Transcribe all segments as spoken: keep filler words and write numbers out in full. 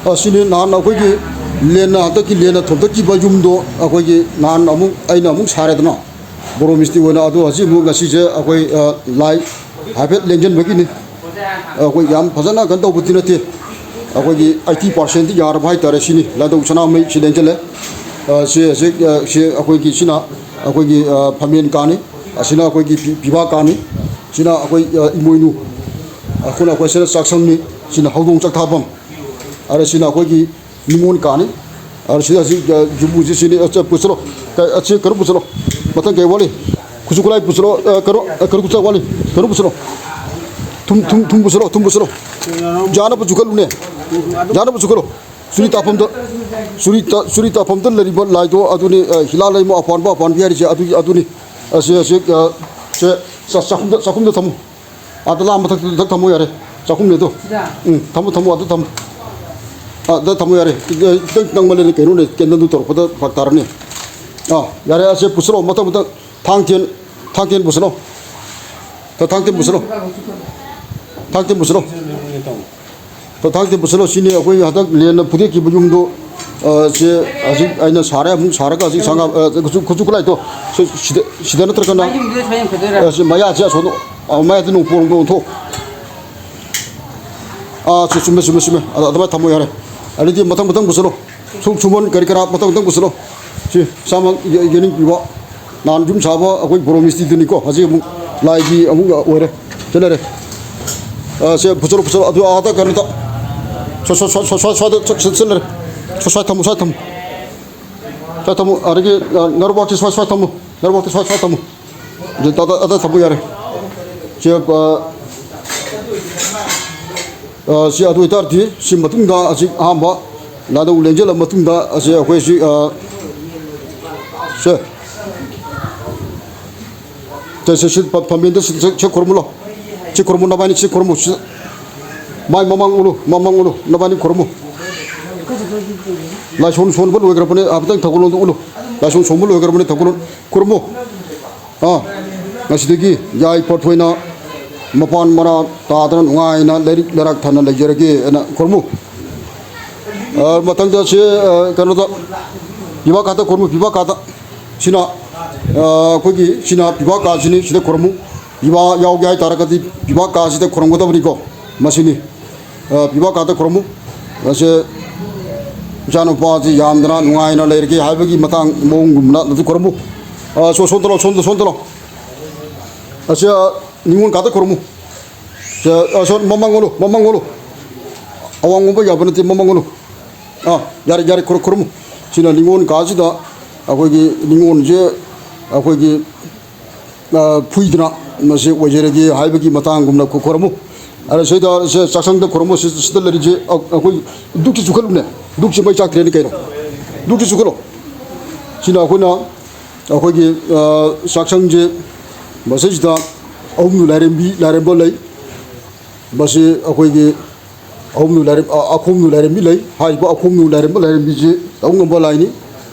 ꯑꯁꯤꯅꯤ ꯅꯍꯥꯟ ꯑꯩꯈꯣꯏꯒꯤ ꯂꯦꯟꯅ, ꯍꯟꯗꯛꯀꯤ ꯂꯦꯟꯅ ꯊꯣꯝꯇꯠꯈꯤꯕ ꯌꯨꯝꯗꯣ ꯑꯩꯈꯣꯏꯒꯤ ꯅꯍꯥꯟ ꯑꯃꯨꯛ ꯑꯩꯅ ꯑꯃꯨꯛ ꯁꯥꯔꯦꯗꯅ, ꯕꯣꯔꯣ ꯃꯤꯁꯇ꯭ꯔꯤ ꯑꯣꯏꯅ꯫ ꯑꯗꯣ ꯍꯧꯖꯤꯛ ꯑꯃꯨꯛ ꯉꯁꯤꯁꯦ ꯑꯩꯈꯣꯏ, ꯑ, ꯂꯥꯏ ꯍꯥꯏꯐꯦꯠ ꯂꯦꯡꯁꯤꯟꯕꯒꯤꯅꯤ꯫ ꯑꯩꯈꯣꯏ ꯌꯥꯝ ꯐꯖꯅ ꯀꯩꯅꯣ ꯇꯧꯕꯗꯤ ꯅꯠꯇꯦ, ꯑꯩꯈꯣꯏꯒꯤ eighty percent ꯌꯥꯔꯕ ꯍꯥꯏꯇꯥꯔꯦ꯫ ꯁꯤꯅꯤ ꯂꯥꯏꯙꯧ ꯁꯅꯥꯃꯍꯤ ꯁꯤ ꯂꯦꯡꯁꯤꯜꯂꯦ꯫ ꯑ, ꯁꯤ ꯍꯧꯖꯤꯛ, ꯑ, ꯁꯤ ꯑꯩꯈꯣꯏꯒꯤ ꯁꯤꯅ ꯑꯩꯈꯣꯏꯒꯤ, ꯑ, ꯐꯝꯃꯦꯟ ꯀꯥꯅꯤ, ꯑꯁꯤꯅ ꯑꯩꯈꯣꯏꯒꯤ ꯄꯤ-, ꯄꯤꯕꯥ ꯀꯥꯅꯤ, ꯁꯤꯅ ꯑꯩꯈꯣꯏ, ꯑ, ꯏꯃꯣꯏꯅꯨ, ꯑꯩꯈꯣꯏꯅ ꯑꯩꯈꯣꯏ ꯁꯤꯅ ꯆꯥꯛꯁꯪꯅꯤ, ꯁꯤꯅ ꯍꯧꯗꯣꯡ ꯆꯥꯛꯊꯥꯐꯝ, ꯑꯗ ꯁꯤꯅ ꯑꯩꯈꯣꯏꯒꯤ ꯅꯤꯉꯣꯜ ꯀꯥꯅꯤ꯫ ꯑꯗ ꯁꯤꯗ ꯍꯧꯖꯤꯛ, ꯑ, ꯌꯨꯝꯕꯨꯁꯤ ꯁꯤꯅꯤ꯫ ꯑ, ꯆ-, ꯄꯨꯁꯤꯜꯂꯣ꯫ ꯀ-, ꯑ, ꯁꯤ ꯀꯩꯅꯣ ꯄꯨꯁꯤꯜꯂꯣ꯫ ꯃꯊꯪ ꯀꯩ ꯋꯥꯠꯂꯤ? ꯈꯨꯠꯁꯨ ꯈꯨꯠꯂꯥꯏ ꯄꯨꯁꯤꯜꯂꯣ꯫ ꯑ, ꯀꯩꯅꯣ, ꯑ, ꯀꯩꯅꯣ ꯄꯨꯁꯤꯜꯂꯣ ꯋꯥꯠꯂꯤ꯫ ꯀꯩꯅꯣ ꯄꯨꯁꯤꯜꯂꯣ꯫ ꯊꯨꯝ, ꯊꯨꯝ, ꯊꯨꯝ ꯄꯨꯁꯤꯜꯂꯣ, ꯊꯨꯝ ꯄꯨꯁꯤꯜꯂꯣ꯫ ꯌꯥꯅꯕ ꯆꯨꯈꯠꯂꯨꯅꯦ꯫ ꯌꯥꯅꯕ ꯆꯨꯈꯠꯂꯣ꯫ ꯆꯨꯔꯤ ꯇꯥꯐꯝꯗ, ꯆꯨꯔꯤ ꯇ-, ꯆꯨꯔꯤ ꯇꯥꯐꯝꯗ ꯂꯩꯔꯤꯕ ꯂꯥꯏꯗꯣ ꯑꯗꯨꯅꯤ, ꯑ, ꯍꯤꯂꯥ ꯂꯩꯃ ꯑꯄꯥꯟꯕ ꯑꯄꯥꯟꯕꯤ ꯍꯥꯏꯔꯤꯁꯦ ꯑꯗꯨꯒꯤ, ꯑꯗꯨꯅꯤ꯫ ꯑꯁꯤ, ꯑꯁꯤ, ꯑ, ꯁꯦ, ꯆ-, ꯆꯥꯛꯈꯨꯝꯗ, ꯆꯥꯛꯈꯨꯝꯗ ꯊꯝꯃꯨ꯫ ꯑꯥꯗ ꯂꯥ ꯃꯊꯛꯇ ꯊꯝꯃꯣ ꯌꯥꯔꯦ꯫ ꯆꯥꯛꯈꯨꯝꯅꯦ ꯑꯗꯣ꯫ ꯁꯤꯗ? ꯎꯝ, ꯊꯝꯃꯣ, ꯊꯝꯃꯣ, ꯑꯗꯨ ꯊꯝꯃꯣ꯫ ꯑꯥꯗ ꯊꯝꯃꯣ ꯌꯥꯔꯦ꯫ ꯈꯤꯇꯪ ꯅꯪꯃꯜꯂꯦꯅꯦ, ꯀꯩꯅꯣꯅꯦ, ꯀꯦꯟꯗꯜꯗꯨ ꯇꯧꯔꯛꯄꯗ ꯐꯔꯛ ꯇꯥꯔꯅꯤ꯫ ꯑꯥ, ꯌꯥꯔꯦ, ꯑꯁꯦ ꯄꯨꯁꯜꯂꯣ, ꯃꯊꯪ, ꯃꯊꯪ꯫ ꯊꯥꯡ ꯇꯦꯟ, ꯊꯥꯡ ꯇꯦꯟ ꯄꯨꯁꯜꯂꯣ꯫ ꯊ-, ꯊꯥꯡ ꯇꯦꯟ ꯄꯨꯁꯜꯂꯣ꯫ ꯊꯥꯡ ꯇꯦꯟ ꯄꯨꯁꯜꯂꯣ꯫ ꯊ-, ꯊꯥꯡ ꯇꯦꯟ ꯄꯨꯁꯜꯂꯣ꯫ ꯁꯤꯅꯤ ꯑꯩꯈꯣꯏ ꯍꯟꯗꯛ ꯂꯦꯟꯅ ꯐꯨꯗꯦꯛꯈꯤꯕ ꯌꯨꯝꯗꯣ꯫ ꯑ, ꯁꯦ ꯍꯧꯖꯤꯛ ꯑꯩꯅ ꯁꯥꯔꯦ, ꯑꯃꯨꯛ ꯁꯥꯔꯒ ꯍꯧꯖꯤꯛ ꯁꯪꯒꯥ-, ꯑ, ꯈꯨꯠꯁꯨ, ꯈꯨꯠꯁꯨ ꯈꯨꯠꯂꯥꯏꯗꯣ ꯁꯤ-, ꯁꯤꯗ, ꯁꯤꯗ ꯅꯠꯇ꯭ꯔꯒꯅ, ꯃꯌꯨꯝꯗꯨꯗ ꯁꯨꯃꯥꯏꯅ ꯌꯦꯡꯈꯠꯇꯣꯏꯔꯥ? ꯑ, ꯁꯤ ꯃꯌꯥꯁꯦ ꯑꯁꯣꯝꯗ, ꯑ, ꯃꯌꯥꯗ ꯅꯣꯡꯄꯣꯛꯂꯣꯝꯗ ꯑꯣꯟꯊꯣꯛ꯫ ꯑꯥ, ꯁꯤ ꯆꯨꯝꯃꯦ, ꯆꯨꯝꯃꯦ, ꯆꯨꯝꯃꯦ꯫ ꯑꯗ, ꯑꯗꯨꯃꯥꯏꯅ ꯊꯝꯃꯣ ꯌꯥꯔꯦ꯫ ꯑꯗꯩꯗꯤ ꯃꯊꯪ, ꯃꯊꯪ ꯄꯨꯁꯤꯜꯂꯣ꯫ ꯁꯨꯝ ꯁꯨꯝꯕꯟ ꯀꯔꯤ ꯀꯔꯥ ꯃꯊꯪ, ꯃꯊꯪ ꯄꯨꯁꯤꯜꯂꯣ꯫ ꯁꯤ ꯏꯁꯥꯃꯛ ꯌꯦ-, ꯌꯦꯅꯤꯡ ꯄꯤꯕ꯫ ꯅꯍꯥꯟ ꯌꯨꯝ ꯁꯥꯕ ꯑꯩꯈꯣꯏ ꯕꯣꯔꯣ ꯃꯤꯁꯇ꯭ꯔꯤꯗꯨꯅꯤꯀꯣ꯫ ꯍꯧꯖꯤꯛ ꯑꯃꯨꯛ ꯂꯥꯏꯒꯤ ꯑꯃꯨꯛ ꯑꯣꯏꯔꯦ꯫ ꯁꯤ ꯂꯩꯔꯦ꯫ ꯑꯥ, ꯁꯦ ꯄꯨꯁꯤꯜꯂꯣ, ꯄꯨꯁꯤꯜꯂꯣ꯫ ꯑꯗꯨ ꯑꯥꯗ ꯀꯩꯅꯣꯗ꯫ ꯁ꯭ꯋꯥꯏ, ꯁ꯭ꯋꯥꯏ, ꯁ꯭ꯋꯥꯏ, ꯁ꯭ꯋꯥꯏ, ꯁ꯭ꯋꯥꯏꯗ ꯆꯠ-, ꯆꯠ-, ꯆꯠ ꯂꯩꯔꯦ꯫ ꯁ꯭ꯋꯥꯏ, ꯁ꯭ꯋꯥꯏ ꯊꯝꯃꯣ, ꯁ꯭ꯋꯥꯏ ꯊꯝꯃꯣ꯫ ꯁ꯭ꯋꯥꯏ ꯊꯝꯃꯣ꯫ ꯑꯗꯒꯤ, ꯑ, ꯅꯥꯔꯨꯕꯥꯛꯁꯤ ꯁ꯭ꯋꯥꯏ, ꯁ꯭ꯋꯥꯏ ꯊꯝꯃꯣ꯫ ꯅꯥꯔꯨꯕꯥꯛꯇꯤ ꯁ꯭ꯋꯥꯏ, ꯁ꯭ꯋꯥꯏ ꯊꯝꯃꯣ꯫ ꯑꯗ, ꯑꯗ, ꯑꯗ ꯊꯝꯃꯣ ꯌꯥꯔꯦ꯫ ꯁꯤ, ꯑ, ꯑ, ꯁꯤ ꯑꯗꯨ ꯑꯣꯏꯇꯥꯔꯗꯤ ꯁꯤ ꯃꯇꯨꯡꯗ ꯍꯧꯖꯤꯛ ꯑꯍꯥꯟꯕ ꯂꯥꯏꯅꯧ ꯂꯦꯡꯁꯤꯜꯂ ꯃꯇꯨꯡꯗ ꯑꯁꯤ ꯑꯩꯈꯣꯏ ꯁꯤ, ꯑ, ꯁꯦ꯫ ꯁꯦ, ꯁꯦ, ꯁꯤ ꯄ-, ꯄꯥꯝꯕꯦꯟꯗ ꯁꯤ, ꯁꯤ, ꯁꯤ ꯈꯨꯔꯨꯝꯃꯨꯂꯣ꯫ ꯁꯤ ꯈꯨꯔꯨꯝꯃꯨ, ꯅꯕꯥꯅꯤ ꯁꯤ ꯈꯨꯔꯨꯝꯃꯨ꯫ ꯁꯤ, ꯃꯥꯏ ꯃꯃꯥꯡ ꯎꯠꯂꯨ, ꯃꯃꯥꯡ ꯎꯠꯂꯨ, ꯅꯕꯥꯅꯤ ꯈꯨꯔꯨꯝꯃꯨ꯫ ꯂꯥꯏꯁꯣꯟ ꯁꯣꯟꯕ ꯂꯣꯏꯈ꯭ꯔꯕꯅꯦ, ꯍꯥꯏꯐꯦꯠꯇꯪ ꯊꯧꯒꯜꯂꯣꯟꯗꯣ ꯎꯠꯂꯨ꯫ ꯂꯥꯏꯁꯣꯟ ꯁꯣꯟꯕ ꯂꯣꯏꯈ꯭ꯔꯕꯅꯦ, ꯊꯧꯒꯜꯂꯣꯟ ꯈꯨꯔꯨꯝꯃꯨ꯫ ꯑꯥ, ꯉꯁꯤꯗꯒꯤ ꯌꯥꯏ ꯄꯣꯠꯊꯣꯏꯅ ꯃꯄꯥꯟ ꯃꯔꯥ ꯇꯥꯗꯅ ꯅꯨꯡꯉꯥꯏꯅ ꯂꯥꯏꯔꯤꯛ ꯂꯥꯏꯔꯥꯛ ꯊꯥꯅ ꯂꯩꯖꯔꯒꯦꯅ ꯈꯨꯔꯨꯝꯃꯨ꯫ ꯑ, ꯃꯊꯪꯗ ꯁꯤ, ꯑ, ꯀꯩꯅꯣꯗ, ꯄꯤꯕꯥ ꯀꯥꯗ ꯈꯨꯔꯨꯝꯃꯨ, ꯄꯤꯕꯥ ꯀꯥꯗ꯫ ꯁꯤꯅ, ꯑ, ꯑꯩꯈꯣꯏꯒꯤ, ꯁꯤꯅ ꯄꯤꯕꯥ ꯀꯥꯁꯤꯅꯤ, ꯁꯤꯗ ꯈꯨꯔꯨꯝꯃꯨ꯫ ꯄꯤꯕꯥ ꯌꯥꯎꯒꯦ ꯍꯥꯏꯇꯥꯔꯒꯗꯤ ꯄꯤꯕꯥ ꯀꯥꯁꯤꯗ ꯈꯨꯔꯨꯝꯒꯗꯕꯅꯤꯀꯣ꯫ ꯃꯁꯤꯅꯤ꯫ ꯑ, ꯄꯤꯕꯥ ꯀꯥꯗ ꯈꯨꯔꯨꯝꯃꯨ꯫ ꯃꯁꯤ ꯏꯆꯥꯅꯨꯄꯥꯁꯤ ꯌꯥꯝꯗꯅ ꯅꯨꯡꯉꯥꯏꯅ ꯂꯩꯔꯒꯦ ꯍꯥꯏꯕꯒꯤ ꯃꯇꯥꯡ ꯃꯑꯣꯡꯒꯨꯝꯕꯅ ꯑꯗꯨ ꯈꯨꯔꯨꯝꯃꯨ꯫ ꯑ, ꯁꯣ-, ꯁꯣꯝꯗ ꯂꯥꯎ, ꯁꯣꯝꯗ, ꯁꯣꯝꯗ ꯂꯥꯎ꯫ ꯑꯁꯤ, ꯑ, ꯅꯤꯉꯣꯜ ꯀꯥꯗ ꯈꯨꯔꯨꯝꯃꯨ꯫ ꯁꯦ, ꯑ, ꯁꯣꯝ ꯃꯃꯥꯡ ꯑꯣꯜꯂꯨ, ꯃꯃꯥꯡ ꯑꯣꯜꯂꯨ꯫ ꯑꯋꯥꯡ ꯑꯣꯟꯕ ꯌꯥꯕ ꯅꯠꯇꯦ, ꯃꯃꯥꯡ ꯑꯣꯜꯂꯨ꯫ ꯑꯥ, ꯌꯥꯔꯦ, ꯌꯥꯔꯦ, ꯈꯨꯔꯨ-, ꯈꯨꯔꯨꯝꯃꯨ꯫ ꯁꯤꯅ ꯅꯤꯉꯣꯜ ꯀꯥꯁꯤꯗ ꯑꯩꯈꯣꯏꯒꯤ ꯅꯤꯉꯣꯜꯁꯦ ꯑꯩꯈꯣꯏꯒꯤ, ꯑ, ꯐꯨꯏꯗꯅ ꯃꯁꯤ ꯑꯣꯏꯖꯔꯒꯦ ꯍꯥꯏꯕꯒꯤ ꯃꯇꯥꯡꯒꯨꯝꯅ ꯈꯨ-, ꯈꯨꯔꯨꯝꯃꯨ꯫ ꯑꯗ ꯁꯤꯗ, ꯁꯤ ꯆꯥꯛꯁꯪꯗ ꯈꯨꯔꯨꯝꯃꯨ꯫ ꯁꯤ-, ꯁꯤꯗ ꯂꯩꯔꯤꯁꯦ ꯑ-, ꯑꯩꯈꯣꯏ ꯙꯨꯛꯁꯤ ꯆꯨꯈꯠꯂꯨꯅꯦ꯫ ꯙꯨꯛꯁꯤ ꯃꯩ ꯆꯥꯛꯇ꯭ꯔꯦꯅꯦ ꯀꯩꯅꯣ꯫ ꯙꯨꯛꯁꯤ ꯆꯨꯈꯠꯂꯣ꯫ ꯁꯤꯅ ꯑꯩꯈꯣꯏꯅ ꯑꯩꯈꯣꯏꯒꯤ, ꯑ, ꯆꯥꯛꯁꯪꯁꯦ ꯃꯁꯤꯁꯤꯗ ꯑꯍꯨꯝꯂꯨ ꯂꯥꯏꯔꯦꯝꯕꯤ, ꯂꯥꯏꯔꯦꯝꯕ ꯂꯩ꯫ ꯃꯁꯤ ꯑꯩꯈꯣꯏꯒꯤ ꯑꯍꯨꯝꯂꯨ ꯂꯥꯏꯔꯦꯝ-, ꯑ, ꯑꯈꯣꯝꯂꯨ ꯂꯥꯏꯔꯦꯝꯕꯤ ꯂꯩ꯫ ꯍꯥꯏꯔꯤꯕ ꯑꯈꯣꯝꯂꯨ ꯂꯥꯏꯔꯦꯝꯕ ꯂꯥꯏꯔꯦꯝꯕꯤꯁꯤ ꯇꯧ ꯉꯝꯕ ꯂꯥꯏꯅꯤ꯫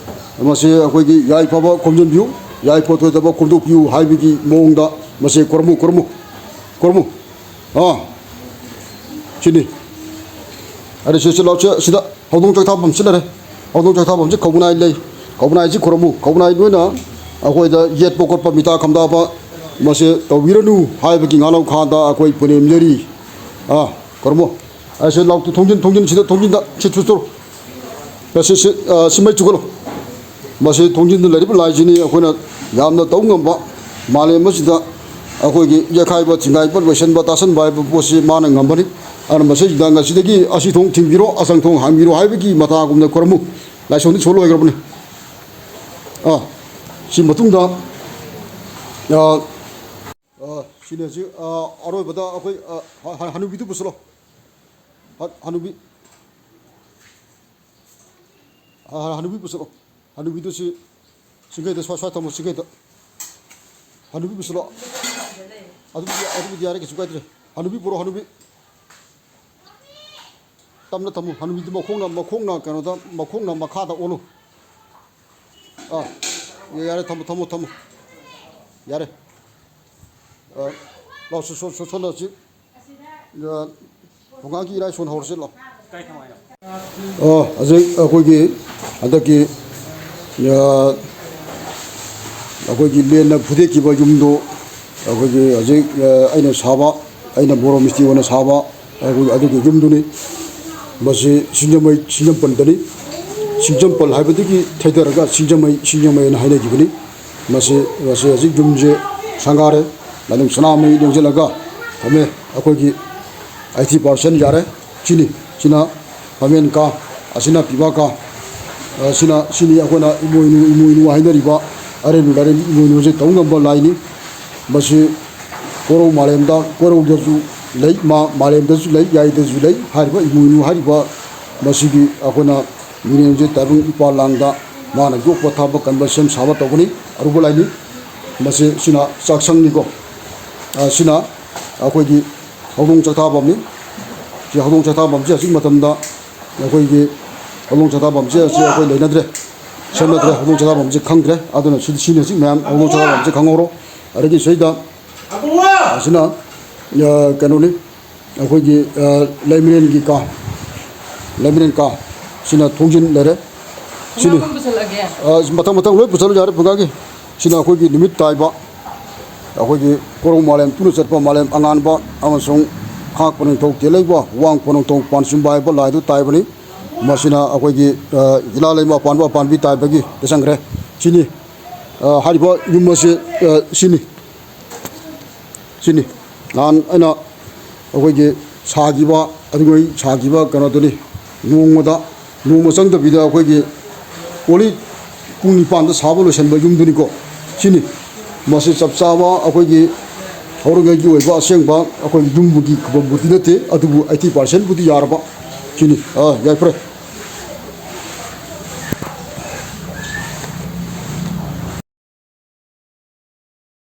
ꯃꯁꯤ ꯑꯩꯈꯣꯏꯒꯤ ꯌꯥꯏꯐꯕ ꯈꯣꯝꯖꯤꯟꯕꯤꯌꯨ, ꯌꯥꯏꯐꯗꯕ ꯈꯣꯝꯗꯣꯛꯄꯤꯌꯨ ꯍꯥꯏꯕꯒꯤ ꯃꯑꯣꯡꯗ ꯃꯁꯤ ꯈꯨꯔꯨꯝꯃꯨ, ꯈꯨꯔꯨꯝꯃꯨ, ꯈꯨꯔꯨꯝꯃꯨ꯫ ꯑꯥ, ꯁꯤꯅꯤ꯫ ꯑꯗ ꯁꯤ, ꯁꯤ ꯂꯥꯎ, ꯁꯤ, ꯁꯤꯗ ꯍꯧꯗꯣꯡ ꯆꯥꯛꯊꯥꯐꯝ ꯁꯤ ꯂꯩꯔꯦ꯫ ꯍꯧꯗꯣꯡ ꯆꯥꯛꯊꯥꯐꯝꯁꯤ ꯀꯧꯕꯅꯥꯏ ꯂꯩ꯫ ꯀꯧꯕꯅꯥꯏꯁꯤ ꯈꯨꯔꯨꯝꯃꯨ꯫ ꯀꯧꯕꯅꯥꯏ ꯂꯣꯏꯅ ꯑꯩꯈꯣꯏꯗ ꯌꯦꯠꯄ ꯈꯣꯠꯄ, ꯃꯤꯇꯥ ꯈꯝꯗꯥꯕ ꯃꯁꯤ ꯇꯧꯕꯤꯔꯅꯨ ꯍꯥꯏꯕꯒꯤ ꯉꯥꯅꯧ ꯈꯥꯗ ꯑꯩꯈꯣꯏ ꯄꯨꯅꯦꯝꯖꯔꯤ꯫ ꯑꯥ, ꯈꯨꯔꯨꯝꯃꯨ꯫ ꯑꯁꯤ ꯂꯥꯎ, ꯊꯣꯡꯖꯤꯟ, ꯊꯣꯡꯖꯤꯟ, ꯁꯤꯗ ꯊꯣꯡꯖꯤꯟꯗ ꯁꯤ ꯊꯨꯆꯣ꯫ ꯁꯤ, ꯁꯤ, ꯑ, ꯁꯤ ꯃꯩ ꯆꯨꯒꯠꯂꯣ꯫ ꯃꯁꯤ ꯊꯣꯡꯖꯤꯟꯗ ꯂꯩꯔꯤꯕ ꯂꯥꯏꯁꯤꯅꯤ꯫ ꯑꯩꯈꯣꯏꯅ ꯌꯥꯝꯅ ꯇꯧ ꯉꯝꯕ, ꯃꯥꯂꯦꯝ ꯑꯁꯤꯗ ꯑꯩꯈꯣꯏꯒꯤ ꯌꯦꯛꯈꯥꯏꯕ, ꯊꯤꯡꯒꯥꯏꯕ, ꯂꯣꯏꯁꯤꯟꯕ, ꯇꯥꯁꯟꯕ ꯍꯥꯏꯕ ꯄꯣꯠꯁꯤ ꯃꯥꯅ ꯉꯝꯕꯅꯤ꯫ ꯑꯗꯨꯅ ꯃꯁꯤꯗ ꯉꯁꯤꯗꯒꯤ ꯑꯁꯤ ꯊꯣꯡ ꯊꯤꯡꯕꯤꯔꯣ, ꯑꯁꯪ ꯊꯣꯡ ꯍꯥꯡꯕꯤꯔꯣ ꯍꯥꯏꯕꯒꯤ ꯃꯇꯥꯒꯨꯝꯅ ꯈꯨꯔꯨꯝꯃꯨ꯫ ꯂꯥꯏꯁꯣꯟꯗꯤ ꯁꯣ ꯂꯣꯏꯈ꯭ꯔꯕꯅꯤ꯫ ꯑꯥ, ꯁꯤ ꯃꯇꯨꯡꯗ, ꯑꯥ, ꯑꯥ, ꯁꯤꯅ ꯍꯧꯖꯤꯛ, ꯑꯥ, ꯑꯔꯣꯏꯕꯗ ꯑꯩꯈꯣꯏ, ꯑꯥ, ꯍ-, ꯍ-, ꯍꯅꯨꯕꯤꯗꯨ ꯄꯨꯁꯤꯜꯂꯣ꯫ ꯍ-, ꯍꯅꯨꯕꯤ꯫ ꯑ, ꯍꯅꯨꯕꯤ ꯄꯨꯁꯤꯜꯂꯣ꯫ ꯍꯅꯨꯕꯤꯗꯨ ꯁꯤ ꯆꯤꯡꯈꯩꯗ ꯁ꯭ꯋꯥꯏ, ꯁ꯭ꯋꯥꯏ ꯊꯝꯃꯣ, ꯆꯤꯡꯈꯩꯗ꯫ ꯍꯅꯨꯕꯤ ꯄꯨꯁꯤꯜꯂꯣ꯫ ꯑꯗꯨꯕꯨꯗꯤ, ꯑꯗꯨꯕꯨꯗꯤ ꯌꯥꯔꯦ, ꯀꯩꯁꯨ ꯀꯥꯏꯗ꯭ꯔꯦ꯫ ꯍꯅꯨꯕꯤ ꯄꯨꯔꯛꯑꯣ, ꯍꯅꯨꯕꯤ꯫ ꯇꯞꯅ ꯊꯝꯃꯨ꯫ ꯍꯅꯨꯕꯤꯗꯨ ꯃꯈꯣꯡꯅ, ꯃꯈꯣꯡꯅ ꯀꯩꯅꯣꯗ, ꯃꯈꯣꯡꯅ ꯃꯈꯥꯗ ꯑꯣꯜꯂꯨ꯫ ꯑꯥ, ꯌꯥꯔꯦ, ꯊꯝꯃꯣ, ꯊꯝꯃꯣ, ꯊꯝꯃꯣ꯫ ꯌꯥꯔꯦ꯫ ꯑ, ꯂꯥꯎ, ꯁꯣ-, ꯁꯣ-, ꯁꯣ-, ꯁꯣꯝꯗ ꯁꯤ, ꯑ, ꯊꯣꯡꯒꯥꯟꯒꯤ ꯏꯔꯥꯏ ꯁꯣꯟ ꯍꯧꯔꯁꯤ, ꯂꯥꯎ꯫ ꯑꯣ, ꯍꯧꯖꯤꯛ ꯑꯩꯈꯣꯏꯒꯤ ꯍꯟꯗꯛꯀꯤ, ꯑ, ꯑꯩꯈꯣꯏꯒꯤ ꯂꯦꯟꯅ ꯐꯨꯗꯦꯛꯈꯤꯕ ꯌꯨꯝꯗꯣ, ꯑꯩꯈꯣꯏꯒꯤ ꯍꯧꯖꯤꯛ, ꯑ, ꯑꯩꯅ ꯁꯥꯕ, ꯑꯩꯅ ꯕꯣꯔꯣ ꯃꯤꯁꯇ꯭ꯔꯤ ꯑꯣꯏꯅ ꯁꯥꯕ ꯑꯩꯈꯣꯏ ꯑꯗꯨꯒꯤ ꯌꯨꯝꯗꯨꯅꯤ꯫ ꯃꯁꯤ ꯁꯤꯡꯖꯃꯩ, ꯁꯤꯡꯖꯝꯄꯜꯗꯅꯤ꯫ ꯁꯤꯡꯖꯝꯄꯜ ꯍꯥꯏꯕꯗꯒꯤ ꯊꯩꯊꯔꯒ ꯁꯤꯡꯖꯃꯩ, ꯁꯤꯡꯖꯃꯩ ꯍꯥꯏꯅ ꯍꯥꯏꯅꯈꯤꯕꯅꯤ꯫ ꯃꯁꯤ, ꯃꯁꯤ ꯍꯧꯖꯤꯛ ꯌꯨꯝꯁꯦ ꯁꯪꯒꯥꯔꯦ, ꯃꯅꯨꯡ ꯁꯅꯥꯃꯍꯤ ꯂꯦꯡꯁꯤꯜꯂꯒ ꯊꯝꯃꯦ꯫ ꯑꯩꯈꯣꯏꯒꯤ eighty percent ꯌꯥꯔꯦ꯫ ꯁꯤꯅꯤ, ꯁꯤꯅ ꯐꯝꯃꯦꯟ ꯀꯥ, ꯑꯁꯤꯅ ꯄꯤꯕꯥ ꯀꯥ, ꯑꯁꯤꯅ, ꯁꯤꯅꯤ ꯑꯩꯈꯣꯏꯅ ꯏꯃꯣꯏꯅꯨ, ꯏꯃꯣꯏꯅꯨ ꯍꯥꯏꯅꯔꯤꯕ ꯑꯔꯦꯝ ꯂꯥꯏꯔꯦꯝ ꯏꯃꯣꯏꯅꯨꯁꯦ ꯇꯧ ꯉꯝꯕ ꯂꯥꯏꯅꯤ꯫ ꯃꯁꯤ ꯀꯣꯔꯧ ꯃꯥꯂꯦꯝꯗ, ꯀꯣꯔꯧꯗꯁꯨ ꯂꯩ, ꯃꯥ ꯃꯥꯂꯦꯝꯗꯁꯨ ꯂꯩ, ꯌꯥꯏꯗꯁꯨ ꯂꯩ꯫ ꯍꯥꯏꯔꯤꯕ ꯏꯃꯣꯏꯅꯨ ꯍꯥꯏꯔꯤꯕ ꯃꯁꯤꯒꯤ ꯑꯩꯈꯣꯏꯅ ꯃꯤꯔꯦꯝꯁꯦ ꯇꯥꯏꯕꯪ ꯏꯄꯥ ꯂꯥꯡꯗ ꯃꯥꯅ ꯌꯣꯛꯄ ꯊꯥꯕ ꯀꯟꯕ ꯁꯦꯝ ꯁꯥꯕ ꯇꯧꯒꯅꯤ꯫ ꯑꯔꯨꯕ ꯂꯥꯏꯅꯤ꯫ ꯃꯁꯤ, ꯁꯤꯅ ꯆꯥꯛꯁꯪꯅꯤꯀꯣ꯫ ꯑ, ꯁꯤꯅ ꯑꯩꯈꯣꯏꯒꯤ ꯍꯧꯗꯣꯡ ꯆꯥꯛꯊꯥꯐꯝꯅꯤ꯫ ꯁꯤ ꯍꯧꯗꯣꯡ ꯆꯥꯛꯊꯥꯐꯝꯁꯤ ꯍꯧꯖꯤꯛ ꯃꯇꯝꯗ ꯑꯩꯈꯣꯏꯒꯤ ꯍꯧꯗꯣꯡ ꯆꯥꯛꯊꯥꯐꯝꯁꯦ ꯑꯁꯤ ꯑꯩꯈꯣꯏ ꯂꯩꯅꯗ꯭ꯔꯦ, ꯁꯦꯝꯅꯗ꯭ꯔꯦ꯫ ꯍꯧꯗꯣꯡ ꯆꯥꯛꯊꯥꯐꯝꯁꯦ ꯈꯪꯗ꯭ꯔꯦ꯫ ꯑꯗꯨꯅ ꯁꯤ, ꯁꯤꯅꯤ ꯍꯧꯖꯤꯛ ꯃꯌꯥꯝ ꯍꯧꯗꯣꯡ ꯆꯥꯛꯊꯥꯐꯝꯁꯦ ꯈꯪꯍꯧꯔꯣ꯫ ꯑꯗꯒꯤ ꯁꯤꯗ ꯑꯁꯤꯅ, ꯑ, ꯀꯩꯅꯣꯅꯤ, ꯑꯩꯈꯣꯏꯒꯤ, ꯑ, ꯂꯩꯃꯔꯦꯟꯒꯤ ꯀꯥ, ꯂꯩꯃꯔꯦꯟ ꯀꯥ꯫ ꯁꯤꯅ ꯊꯣꯡꯖꯤꯟ ꯂꯩꯔꯦ꯫ ꯁꯤꯅꯤ꯫ ꯄꯨꯂꯞ ꯑꯃ ꯄꯨꯁꯜꯂꯛꯑꯒꯦ꯫ ꯑ, ꯃꯊꯪ ꯃꯊꯪ ꯂꯣꯏ ꯄꯨꯁꯜꯂꯨ ꯌꯥꯔꯦ ꯄꯨꯡꯀꯥꯒꯤ꯫ ꯁꯤꯅ ꯑꯩꯈꯣꯏꯒꯤ ꯅꯨꯃꯤꯠ ꯇꯥꯏꯕ, ꯑꯩꯈꯣꯏꯒꯤ ꯀꯣꯔꯧ ꯃꯥꯂꯦꯝ ꯇꯨꯅ ꯆꯠꯄ ꯃꯥꯂꯦꯝ ꯑꯉꯥꯟꯕ ꯑꯃꯁꯨꯡ ꯍꯥꯛꯄ ꯅꯤꯡꯊꯧ ꯇꯦꯂꯩꯕ, ꯋꯥꯡ ꯄꯣꯟꯊꯧ ꯄꯥꯟꯁꯨꯝꯕ ꯍꯥꯏꯕ ꯂꯥꯏꯗꯨ ꯇꯥꯏꯕꯅꯤ꯫ ꯃꯁꯤꯅ ꯑꯩꯈꯣꯏꯒꯤ, ꯑ, ꯏꯂꯥ ꯂꯩꯃ ꯄꯥꯟꯕ ꯄꯥꯟꯕꯤ ꯇꯥꯏꯕꯒꯤ ꯆꯪꯈ꯭ꯔꯦ꯫ ꯁꯤꯅꯤ꯫ ꯑ, ꯍꯥꯏꯔꯤꯕ ꯌꯨꯝ ꯑꯁꯤ, ꯑ, ꯁꯤꯅꯤ꯫ ꯁꯤꯅꯤ꯫ ꯅꯍꯥꯟ ꯑꯩꯅ ꯑꯩꯈꯣꯏꯒꯤ ꯁꯥꯈꯤꯕ, ꯑꯗꯨꯉꯩ ꯁꯥꯈꯤꯕ ꯀꯩꯅꯣꯗꯨꯅꯤ꯫ ꯅꯣꯡꯃꯗ, ꯅꯣꯡꯃ ꯆꯪꯗꯕꯤꯗ ꯑꯩꯈꯣꯏꯒꯤ only ꯄꯨꯡ ꯅꯤꯄꯥꯟꯗ ꯁꯥꯕ ꯂꯣꯏꯁꯤꯟꯕ ꯌꯨꯝꯗꯨꯅꯤꯀꯣ꯫ ꯁꯤꯅꯤ꯫ ꯃꯁꯤ ꯆꯞ ꯆꯥꯕ ꯑꯩꯈꯣꯏꯒꯤ ꯍꯧꯔꯤꯉꯩꯒꯤ ꯑꯣꯏꯕ ꯑꯁꯦꯡꯕ ꯑꯩꯈꯣꯏ ꯌꯨꯝꯕꯨꯒꯤ ꯈꯨꯕꯝꯕꯨꯗꯤ ꯅꯠꯇꯦ, ꯑꯗꯨꯕꯨ eighty percent ꯕꯨꯗꯤ ꯌꯥꯔꯕ꯫ ꯁꯤꯅꯤ꯫ ꯑꯥ, ꯌꯥꯏꯐꯔꯦ꯫